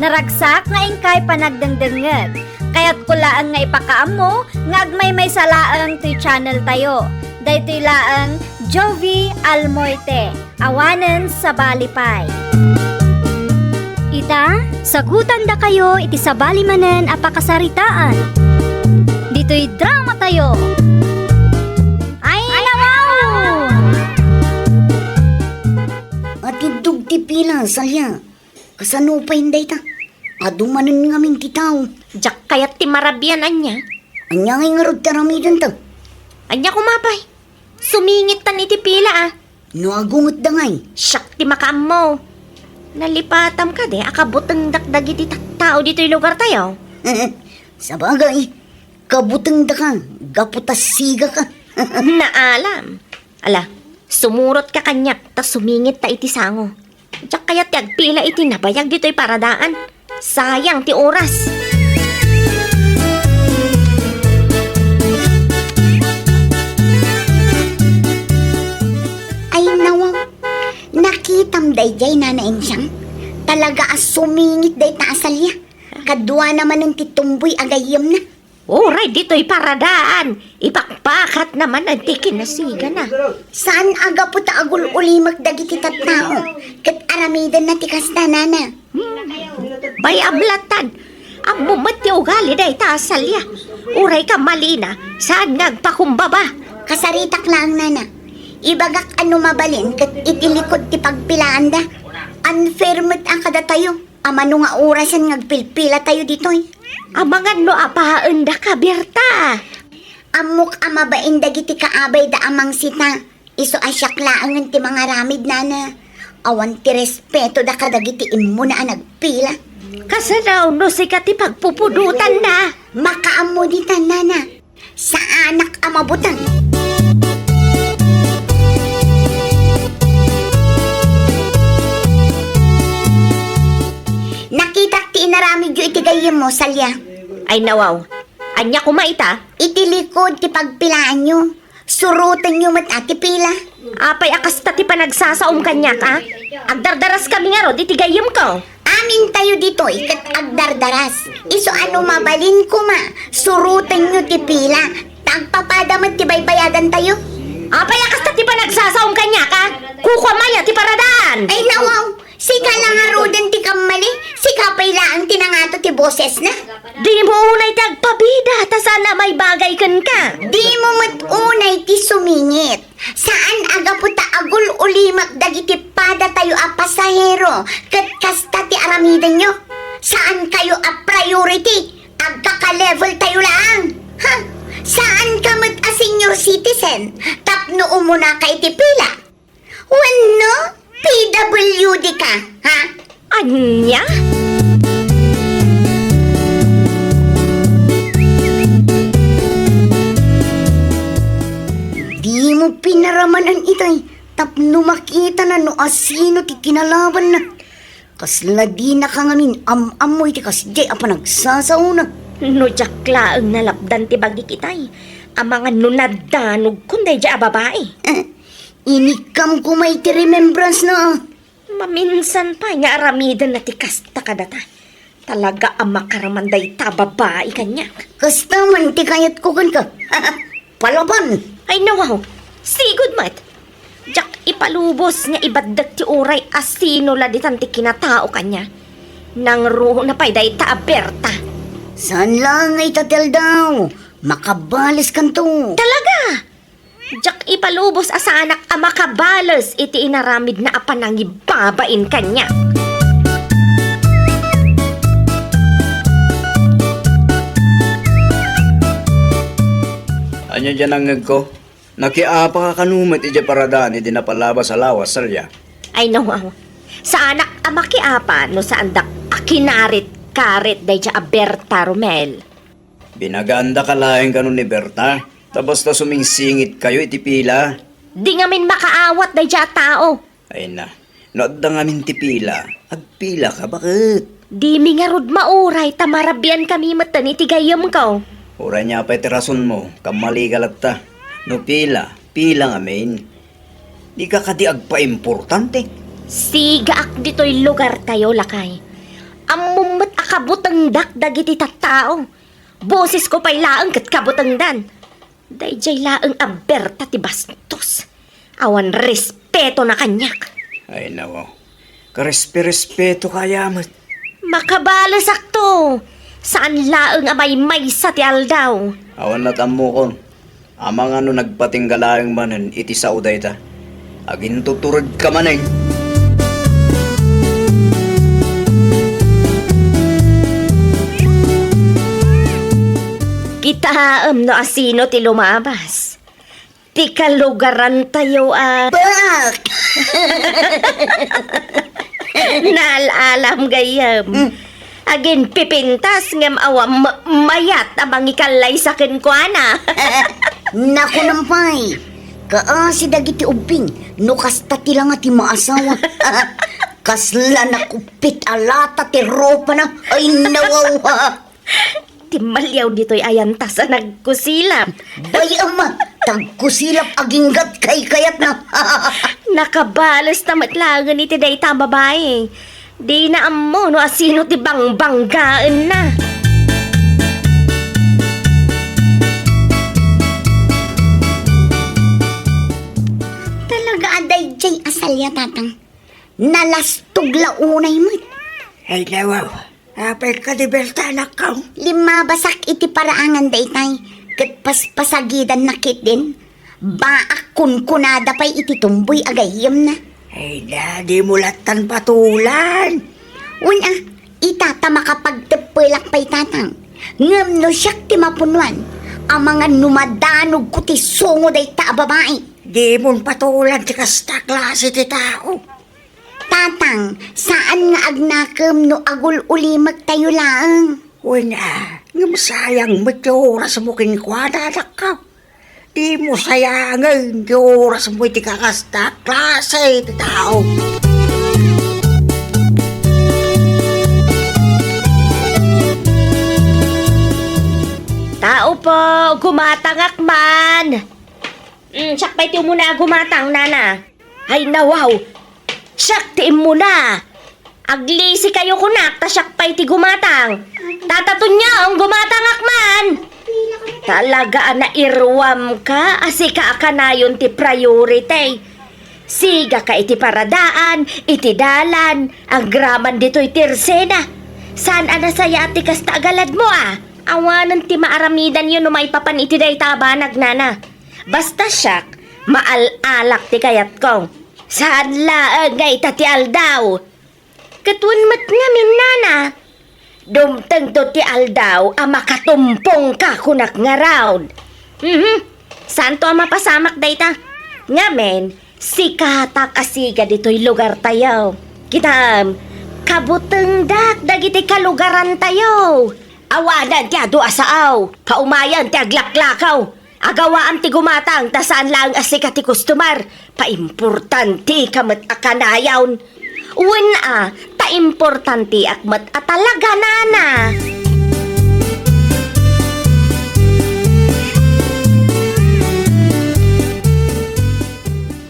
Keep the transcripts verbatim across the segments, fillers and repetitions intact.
Naragsak nga inkay panagdengdengngeg. Kayatko laeng nga ipakaammo nga agmaymaysa laeng toy channel tayo. Daytoy laeng Jovie Almoite, awanen sabali pay. Ita, sagutandakayo iti sabali manen a pakasaritaan. Ditoy drama tayo. Ay, nawaw! Atiddog ti pila, Salia. Kasano pay dayta? Adu manen ngamin ti tao. Diak kayat ti marabian, ania? Ania ngay ngarud ti aramidenta? Ania koma pay? Sumingittan iti pila, a. No agungetda ngay? Siak ti makaammo. Nalipatam kadi a kabutengdak dagiti tattao ditoy lugartayo? Sabagay, kabutengdaka gapu ta sigaka. Naalam. Ala, sumurotka kaniak ta sumingitta iti sango. Diak kayat ti agpila iti nabayag ditoy paradaan. Sayang ti oras. Ay, nawaw. Nakitam daydiay, Nana Ensyang? Talaga a sumingit dayta a Salia. Kaduana manen ti tumboy a gayyemna. Uray ditoy paradaan, ipakpakatna manen ti kinasigana. Saan a gapu ta agul-ulimek dagiti tattao, ket aramidenna ti kasta, Nana. Hmm. Bay, ablattan. Ammo met ti ugali dayta a Salia. Uray ka malina, saan nga agpakumbaba. Kasaritak laeng, Nana. Ibagak a no mabalin ket iti likod ti pagpilaanda. Unfair met a kadatayo. Amano nga orasen nga agpilpilatayo ditoy? Amangan no apaendaka, Berta. Ammok a mabain dagiti kaabayda a mangsita. Isu a siak laengen ti mangaramid, Nana. Awan ti respetoda kadagiti immuna a nagpila. Kasano no sika ti pagpupudotanna? Makaammo ditan, Nana. Saanak a mabuteng. Nakitak ti inaramidyo iti gayyemmo, Salia. Ay, nawaw. Ania koma ita? Iti likod ti pagpilaanyo. Surotenyo met a ti pila. Apay a kasta ti panagsasaom kaniak, a? Agdardaraskami ngarud iti gayyemko. Amintayo ditoy ket agdardaras. Isu a no mabalin koma, surotenyo ti pila. Ta agpapada met ti baybayadantayo. Apay a kasta ti panagsasaom kaniak, a? Kukuam aya ti paradaan. Ay, nawaw. Sika la ngaruden ti kammali. Sika pay laeng ti nangato ti bosesna. Dimo unay ti agpabida ta saan a maibagay kenka. Dimo met unay ti sumingit. Saan a gapu ta agul-ulimek dagiti padatayo a pasahero ket kasta ti aramidenyo. Saankayo a priority, agkaka-leveltayo laeng. Ha? Saanka met a senior citizen tapno umunaka iti pila? Wenno P W D ka, ha? Ania? Dimo pinaramanan itay tapno makitana no asino ti kinalabanna. Kasla dinaka ngamin am-ammo iti kasdiay a panagsasaona. No diak laeng nalapdan ti bagik itay, amangan no nadanogkon daydiay a babai. Eh, inikkam koma iti remembrance na. Maminsan pay nga aramidenna ti kasta kadata. Talaga a makaraman dayta a babai kaniak. Kasta man ti kayatko kenka. Palaban! Ay, nawaw. Sigud met. Diak ipalubos nga ibaddek ti uray asino la ditan ti kinatao kaniak. Nangruona pay dayta a Berta. Saan laeng nga ita ti aldaw? Makabales kanto. Talaga? Diak ipalubos a saanak a makabales iti inaramidna a panangibabain kaniak. Ania diay nangngegko? Nakiapaka kano met idiay paradaan idi napalabas a lawas, Salia? Ay, nawaw. Saanak a makiapa no saandak a kinarit-karit daydiay a Berta, Romel. Binagaandaka laeng kano ni Berta, ta basta sumingsingitkayo iti pila. Di ngamin makaawat daydiay a tao. Ay na, no adda ngamin ti pila, agpilaka, baket? Dimi ngarud mauray ta marabiankami metten iti gayyemko. Uray ania pay ti rasonmo, kammalika latta. No pila, pila ngamin. Dika kadi agpaimportante? Sigaak ditoy lugartayo, lakay. Ammom met a kabutengdak dagiti tattao. Bosesko pay laeng ket kabutengdan. Daydiay laeng a berta ti bastos. Awan respetona kaniak. Ay, nawaw. Karespe-respeto kaya met. Makabalesakto. Saan laeng a maymaysa ti aldaw. Awan natammokon. Amangan no nagpatingga laeng manen iti sao dayta. Agintuturedka manen. Kitaem no asino ti lumabas. Ti kalugarantayo a Bak! Naal-alam gayyem. Hmm. Aginpipintas ngem awan ma-, mayat a mangikallaysa kenkuana. Nakunam pay. Kaasi dagiti ubbing, no kasta ti langa ti maasawa. Kasla nakupit a lata ti rupana. Ay, nawawa. Ti maliaw ditoy ayantas a nagkusilap. Bay, ama, tagkusilap aginggat kaykayatna. Nakabalesta met laengen iti dayta a babai. Dina ammo no asino ti bangbanggaenna. Talaga a daydiay a salia, Tatang. Nalastog la unay met. Ay, nawaw. Apay ka di berta, anakko? Limmabasak iti paraangan daytay, ket paspasagidanna ketdin. Baak kunkunada pay iti tumboy a gayyemna. Ay na, di mo lattan patulan. Wen a, ita ta makapagteppelak pay, Tatang. Ngem no siak ti mapunuan, amangan no madanogko ti sungo dayta a babai. Di mon patulan ti kasta klase ti tao. Tatang, saan nga agnakem no agul-ulimektayo laeng? Wen a, ngem sayang met ti orasmo kenkuana, anakko. Di mo sayangen ti orasmo iti kakasta klase ti tao. Tao po, gumatangak man. Mm, siak pay ti umuna a gumatang, nana. Ay, nawaw! Siak ti immuna! Aglisikayo kunak ta siak pay ti gumatang! Tata Tonyong, gumatangak man! Talaga a nairuamka a sika a kanayon ti priority. Sigaka iti paradaan, iti dalan, agraman ditoy ti ersena. Saan a nasayaat ti kasta a galadmo a? Awanen ti maaramidanyo no maipapan iti dayta a banag, nana. Basta siak, maal-alak ti kayatko. Saan laeng nga ita ti aldaw. Ket wen met ngamin, nana, dumtengto ti aldaw a makatumpongka kunak ngarud. Mhm. Saanto a mapasamak dayta. Ngamin, sikatak a siga ditoy lugartayo. Kitaem, kabutengdak dagiti kalugarantayo. Awanen ti adu a sao, paumayen ti aglaklakaw. Agawaam ti gumatang ta saan laeng a sika ti customer. Paimportantika met a kanayon. Wen a, ta importantiak met a talaga, nana.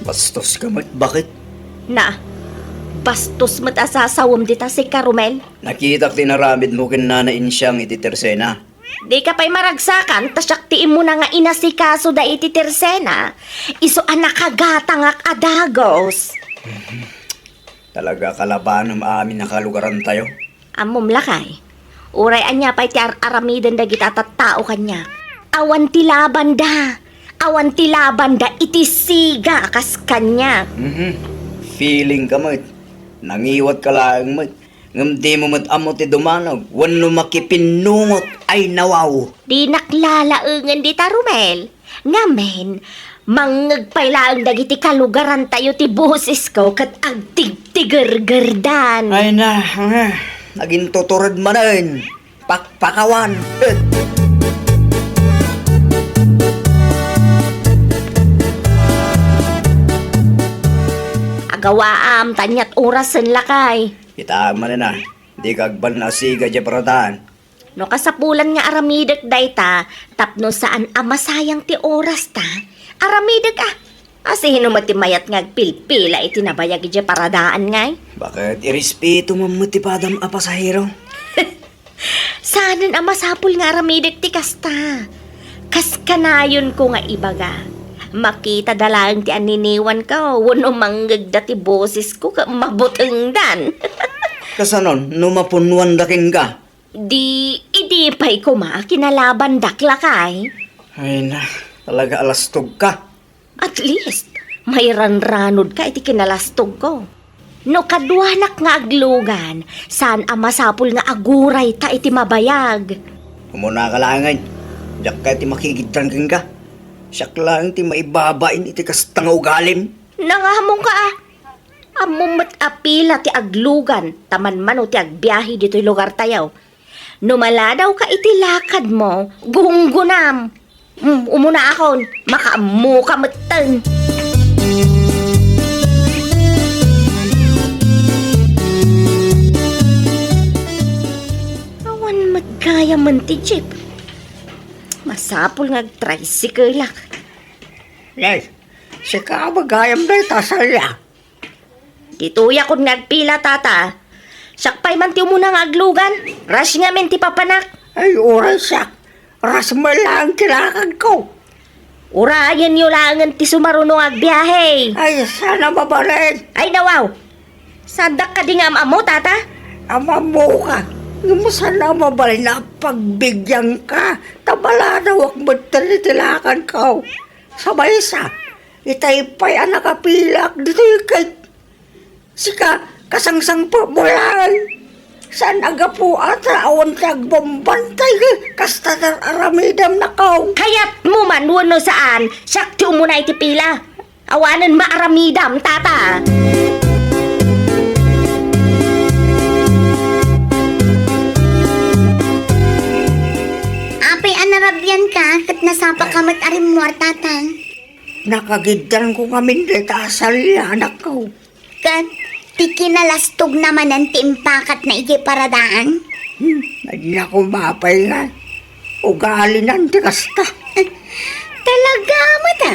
Bastos ka met, bakit? Na, bastos met a sasawem dita sika, Romel. Nakitak ti inaramidmo ken Nana Insiang iti tersena. Dika pay maragsakan ta siak ti immuna nga inasikaso dayta iti tersena, isu a nakagatangak a dagus. Talaga kalabanem amin a kalugarantayo. Ammom lakay, uray ania pay ti ar-aramiden dagiti a tattao kaniak, awan ti labanda, awan ti labanda iti siga a kas kaniak. Mhm. Feeling ka met. Nangiwat ka laeng met. Ngem dimo met ammo ti dumanaw wenno makipinnungot. Ay, nawaw! Dinak lalaengen dita, Romel. Ngamin, mangngeg pay laeng dagiti kalugarantayo ti bosesko ket agtigtigergerdan. Ay na, ah, agintutured manen. Pakpakawan. Agawaam, ta aniat orasen lakay. Kitaem manen a, dika agbalin a siga idiay paradaan. No kasapulan nga aramidek dayta tapno saan a masayang ti orasta, aramidek a. Asino met ti mayat nga agpilpila iti nabayag idiay paradaan ngay? Baket irespetom met ti padam a pasahero. Saanen a masapul nga aramidek ti kasta. Kas kanayonko nga ibaga, makitada laeng ti anniniwanko wenno mangngegda ti bosesko ket mabutengdan. Kasanon no mapunnoanda kenka? Di, idi pay koma a kinalabandak, lakay. Ay na, talaga a lastogka. At least, mairanranodka iti kinalastogko. No kaduanak nga aglugan, saan a masapul nga agurayta iti mabayag. Umunaka laengen, diak kayat ti makigiddan kenka. Siak laeng ti maibabain iti kasta nga ugalim. Nangamongka a. Ammom met a pila ti aglugan ta manmano ti agbiahe ditoy lugartayo. No maladawka iti lakadmo, gunggonam. Hmm, umunaakon, makaammoka metten. Awan met gayamen ti jeep. Masapul nga agtricycle-ak. Nay, sika a gayam dayta a salia. Ditoyakon nga agpila, tata. Siak pay man ti umuna nga aglugan. Rush ngamin ti papanak. Ay, uray siak. Rush met laeng ti lakadko. Urayenyo laengen ti sumaruno nga agbiahe. Ay, saan a mabalin. Ay, nawaw. Saandak kadi nga am-ammo, tata? Am-ammoka. Ngem saan a mabalin a pagbigyanka. Ta maladawak metten iti lakadko. Sa maysa, itay pay a nakapilaak ditoy ket sika, kasangsangpetmo laeng. Saan a gapu a ta awan ti agbambantay, kasta ti aramidem, nakaw. Kayatmo man wenno saan, siak ti umuna iti pila. Awanen maaramidam, tata. Apay a narabianka ket nasapaka met a rimmuar, tatang? Nakagiddanko ngamin dayta a salia, anakko. Ket ti kinalastogna manen ti impakatna idiay paradaan? Hmm, ania koma pay nga ugalinan ti kasta. Talaga met a?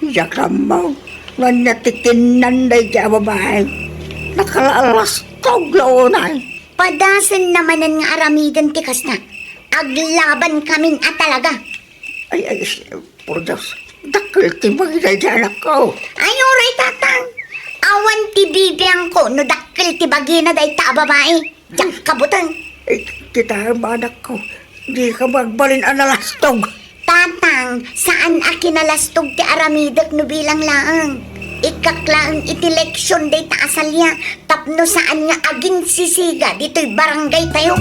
Diak ammo no ania ti kinnan daydiay a babai. Nakalastog la unay. Padasenna manen nga aramiden ti kasta. Aglabankamin a talaga. Ay, ay, por Dios, dakkel ti bagina daydiay anakko. Ay, uray, tatang. Awan ti bibiangko no dakkel ti bagina dayta a babai. Diak kabuteng. Ay, kitaem, anakko. Dika agbalin a nalastog. Tatang, saan a kinalastog ti aramidek no bilang laeng. Ikkak laeng iti leksion dayta a salia tapno saan nga aginsisiga ditoy barangaytayo.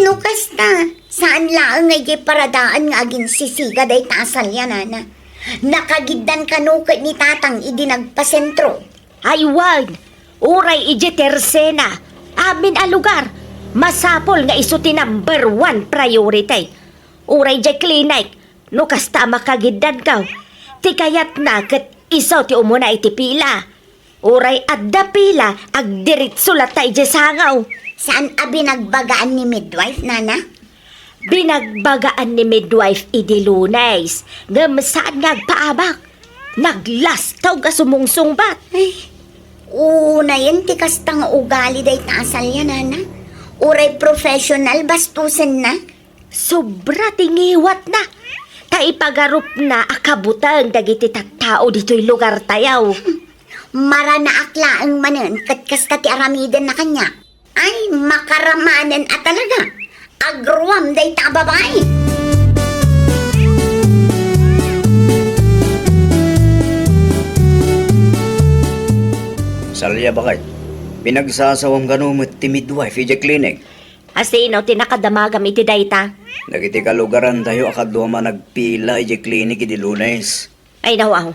No kasta, saan laeng nga idiay paradaan nga aginsisiga dayta a salia, nana. Nakagiddan kano ket ni tatang idi nagpasentro. Ay wen, uray idiay tersena, amin a lugar, masapul nga isu ti number one priority. Uray idiay clinic, no kasta a makagiddanko, ti kayatna ket isu ti umuna iti pila. Uray adda pila, agdiritso latta idiay sangaw. Saan a binagbagaan ni midwife, nana? Binagbagaan ni midwife idi Lunes, ngem saan nga agpaabak. Naglastog a sumungsungbat. Ay, unayen ti kasta nga ugali dayta a salia, nana. Uray professional, bastusenna. Sobra ti ngiwatna. Ta ipagarupna a kabuteng dagiti tattao ditoy lugartayo. Maranaak laeng manen ket kasta ti aramidenna kaniak. Ay, makaramanen a talaga. Agruam dayta a babai. Salia, baket. Pinagsasawam kano met ti midwife idiay clinic? A sino ti nakadamagam iti dayta? Dagiti kalugarantayo a kaduam a nagpila idiay clinic idi Lunes. Ay, nawaw.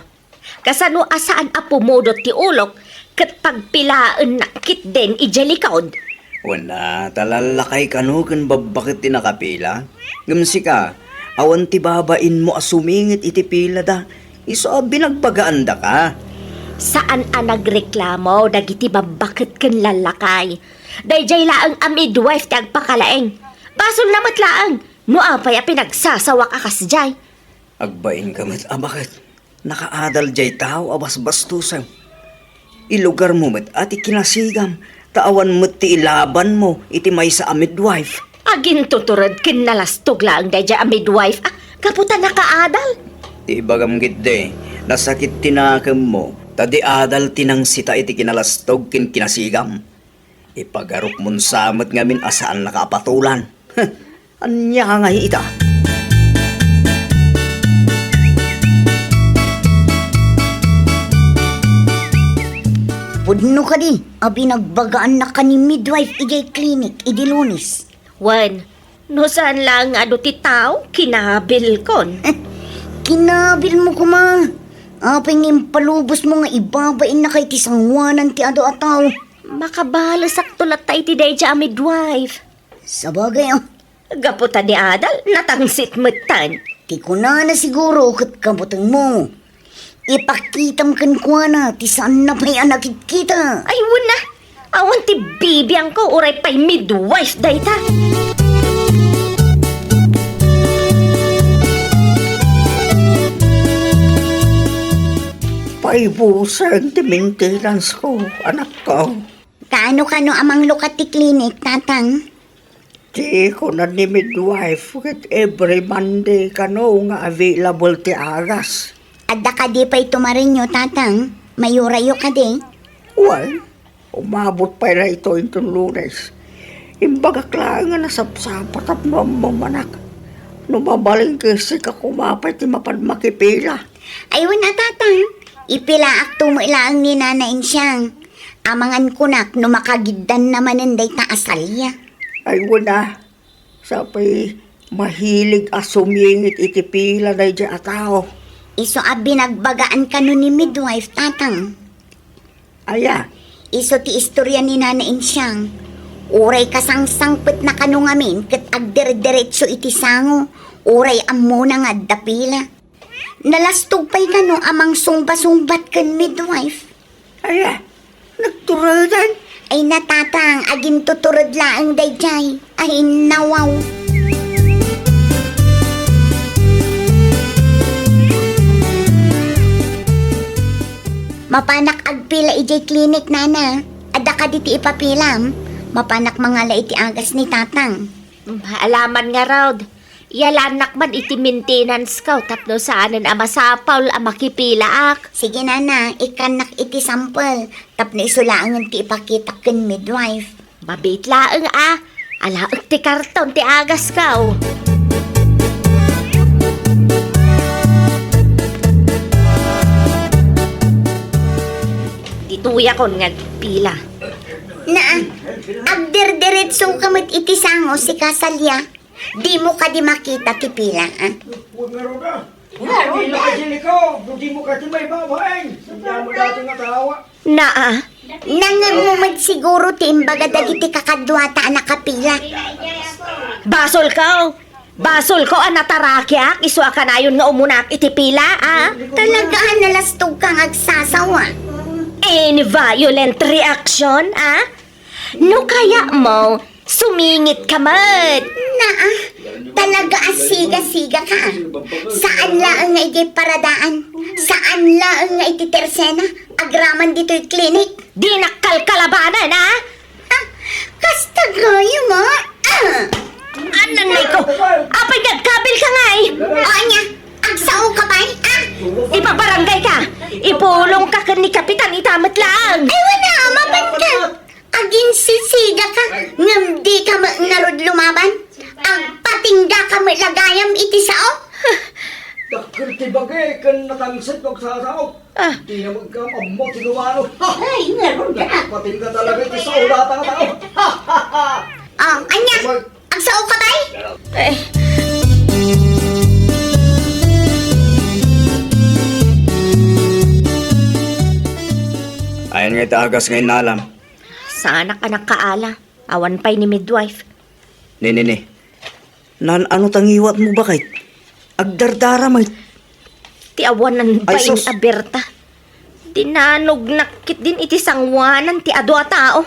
Kasano a saan a pumudot ti ulok ket pagpilaennak ketdin idiay likud? Wen a, ta lallakay kano ken babbaket ti nakapila. Ngem sika, awan ti babainmo a sumingit iti pilada, isu a binagbagaandaka. Saan a nagreklamo dagiti babbaket ken lallakay. Daydiay laeng a midwife ti agpakalaing. Basolna met laeng no apay a pinagsasawak a kasdiay. Agbainka met a baket. Nakaadal diay tao a basbastosem. Ilugarmo met a ti kinasigam, ta awan met ti ilabanmo iti maysa a midwife. Agintutured ken nalastog laeng daydiay a midwife a gapu ta nakaadal. Ti ibagam ketdi, nasakit ti nakemmo, ta di adal ti nangsita iti kinalastog ken kinasigam. Ipagarupmon sa met ngamin a saannaka a patolan. Ania ngay ita? Pudno kadi a binagbagaannak ken ni midwife idiay klinik idi Lunes? Wen, no saan laeng nga adu ti tao, kinabilkon. Kinabilmo koma. Apay nga impalubosmo nga ibabainnak iti sangoanan ti adu a tao? Makabalesakto latta iti daydiay a midwife. Sabagay, ah. Gapu ta ni adal, natangsit metten. Ti kunana siguro ket kabutengmo. Ipakitam kenkuana ti saanna pay a nakitkita. Ay, wen a. Awan ti bibiangko, uray pay midwife dayta. Paibusen ti maintenance ko, anakko. Kaano kano a manglukat ti klinik, Tatang? Ti kuna ni midwife ket every Monday kano nga available ti agas. Adda kadi pay tumarenyo, Tatang? Mayurayo kadi? Wen, umabot pay daytoy inton Lunes. Imbagak laeng nga nasapsapa tapno ammom, anak. No mabalin ket sika koma pay ti mapan makipila. Ay, wen a, Tatang. Ipilaakto met laeng ni Nana Insiang. Amangan kunak no makagiddanna manen dayta a salia. Ay, wen a. Sapay mahilig a sumingit iti pila daydiay a tao. Isu a binagbagaan kano ni midwife, Tatang. Aya? Isu ti istoria ni Nana Insiang. Uray kasangsangpetna kano ngamin ket agderderetso iti sango, uray ammona nga adda pila. Nalastog pay kano a mangsungba-sungbat ken midwife? Aya, nagturedan? Ay, na, Tatang, agintutured laeng daydiay. Ay, nawaw. Mapanak agpila idiay klinik, Nana. Adda kadi ti ipapilam? Mapanak mangala iti agas ni Tatang. Maalaman ngarud. Iyalannak man iti maintenance ko tapno saanen a masapul a makipilaak. Sige, Nana, ikkannak iti sampel tapno isu laengen ti ipakitak ken midwife. Mabiit laeng a, alaek ti karton ti agasko. Ditoyakon nga agpila. Naa, agderderetsoka met iti sango, sika Salia. Dimo kadi makita ti pila, a? Ngarud, a. Ngarud, a. Pila ka Jelly ko, dimo kadi maibabain. Saan mo dati nga tawa? Naa. Nangem mo met siguro ti imbaga dagiti kakaduata a nakapila. Basolko. Basolko a natarakiak, isu a kanayon nga umunaak iti pila, a? Talaga a nalastogka nga agsasawa. Any violent reaction, a? No kayatmo, sumingitka met. Naa, talaga a siga-sigaka. Saan laeng nga idiay paradaan. Saan laeng nga iti tersena. Agraman ditoy klinik. Dinak kalkalabanan, a? A, kasta gayam, a? Ananayko, apay nga agkabilka ngay? O, ania, agsaoka pay, a? Ipabarangayka. Ipulongka ken ni Kapitan ita met laeng. Ay, wen a, mapanka. Aginsisigaka, ngem dika met ngarud lumaban. Agpatinggaka met la gayam iti sao. Dakkel ti bagi ken natangsit no agsasaok. A. Dina met gayam ammo ti lumalo. Ay, ngarud a. Agpatingga talaga iti sao data nga tao. A, ania? Agsaoka pay? E. Ayan nga iti agas nga innalam. Saanak a nakaala. Awan pay ni midwife. Ni, ni, ni. Naan-ano ta ngiwatmo, baket? Agdardara met. Ti awanan bain a Berta. Dinanognak ketdin iti sangoanan ti adu a tao.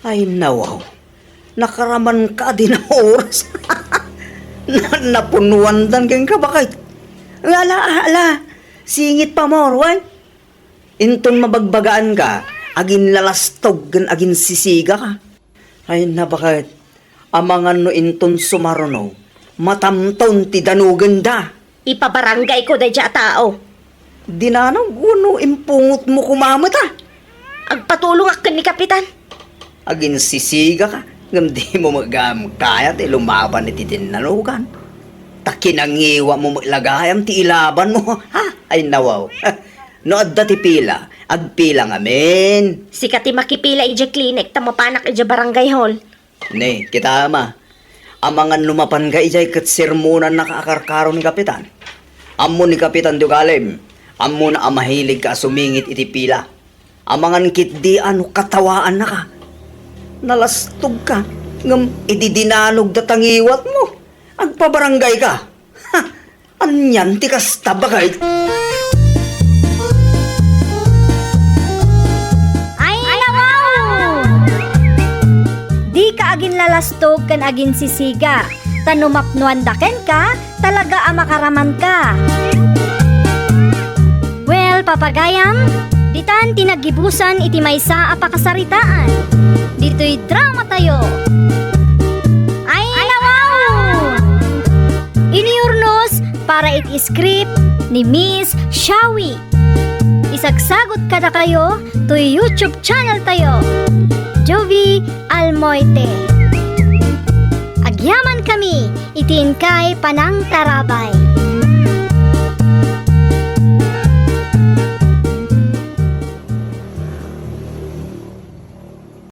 Ay, nawaw. Nakaramanka a di na oras. Na-, napunnuandan kenka, baket. Ala, ala, singit pamor, wen? Inton mabagbagaanka, aginlalastog ken aginsisigaka. Ay, nabaket, amangan no inton sumaruno, matamton ti danogenda. Ipabaranggayko daydiay a tao. Dinanog wenno impungotmo koma met a? Agpatulongak ken ni Kapitan. Aginsisigaka, ngem dimo met gayam kayat ti lumaban iti dinnanogan. Ta kinangiwatmo met la gayam ti ilabanmo, ha? Ay, nawaw. No adda ti pila, agpila ngamin. Sika ti makipila idiay klinik ta mapanak idiay barangay hall. Ne, kitaem a. Amangan no mapanka idiay ket sermonannaka a karkaro ni Kapitan. Ammo ni Kapitan ti ugalim. Ammona a mahiligka a sumingit iti pila. Amangan ketdi a no katawaannaka. Nalastogka, ngem idi dinanogda ta ngiwatmo, agpabaranggayka. Ha! Anian ti kasta, baket? Ay, nawaw! Dika aginlalastog ken aginsisiga, ta no mapnoanda kenka, talaga a makaramanka. Well, papagayam, ditan ti naggibusan iti maysa a pakasaritaan. Ditoy dramatayo. Ay, nawaw! Inurnos para iti script ni Miss Shawi. Isagsagot kadakayo toy YouTube channel tayo, Jovi Almoite. Agyaman kami iti inkay panangtarabay.